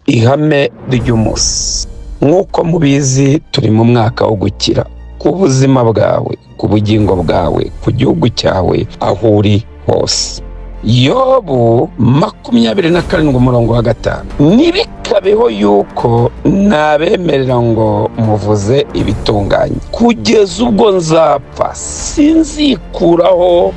Ihame ry'umunsi. Nk'uko mubizi, turi mu mwaka wo gukira ku buzima bwawe, ku bugingo bwawe, ku gihugu cyawe, aho uri hose. Yobu 27 umurongo wa 5: "Ntibikabeho yuko nabemerera ngo muvuze ibitunganye. Kugeza ubwo nzapfa, sinzikuraho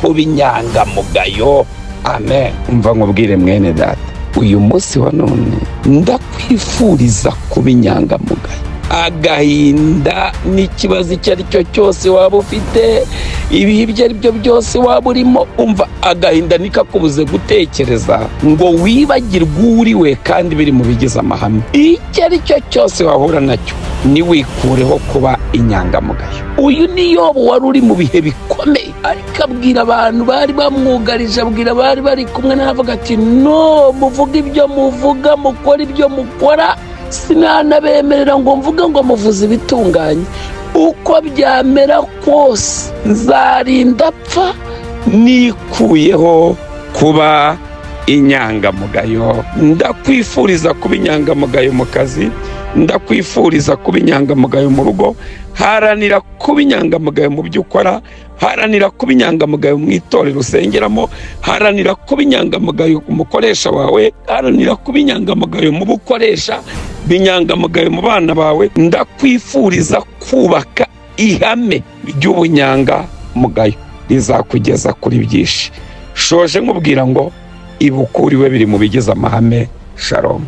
kuba inyangamugayo." Amen. Umva nkubwire, mwene data, uyu munsi wa none ndakwifuriza kuba inyangamugayo. Agahinda n'ikibazo icyo ari cyo cyose waba ufite, ibihe ibyo ari byo byose waba urimo, umva, agahinda ntikakubuze gutekereza ngo wibagirwe uwo uri we, kandi biri mu bigize amahame. Icyo ari cyo cyose wahura nacyo, ntiwikureho kuba inyangamugayo. Uyu ni Yobu wari uri mu bihe bikomeye, ariko abwira abantu bari bamwugarije, abwira abari bari kumwe n'avuga ati: "No muvuga ibyo muvuga, mukora ibyo mukora, sinanabemerera ngo mvuge ngo muvuze ibitunganye. Uko byamera kose, nzarinda apfa nikuyeho kuba inyangamugayo." Ndakwifuriza kuba inyangamugayo mu kazi, ndakwifuriza kuba inyangamugayo mu rugo. Haranira kuba inyangamugayo mu byo ukora, haranira kuba inyangamugayo mu itorero usengeramo, haranira kuba inyangamugayo ku mukoresha wawe, haranira kuba inyangamugayo mu bo ukoresha, inyangamugayo mu bana bawe. Ndakwifuriza kubaka ihame ry'ubunyangamugayo rizakugeza kuri byinshi. Shoje nkubwira ngo ibukuriwe biri mu bigize amahame. Shalom.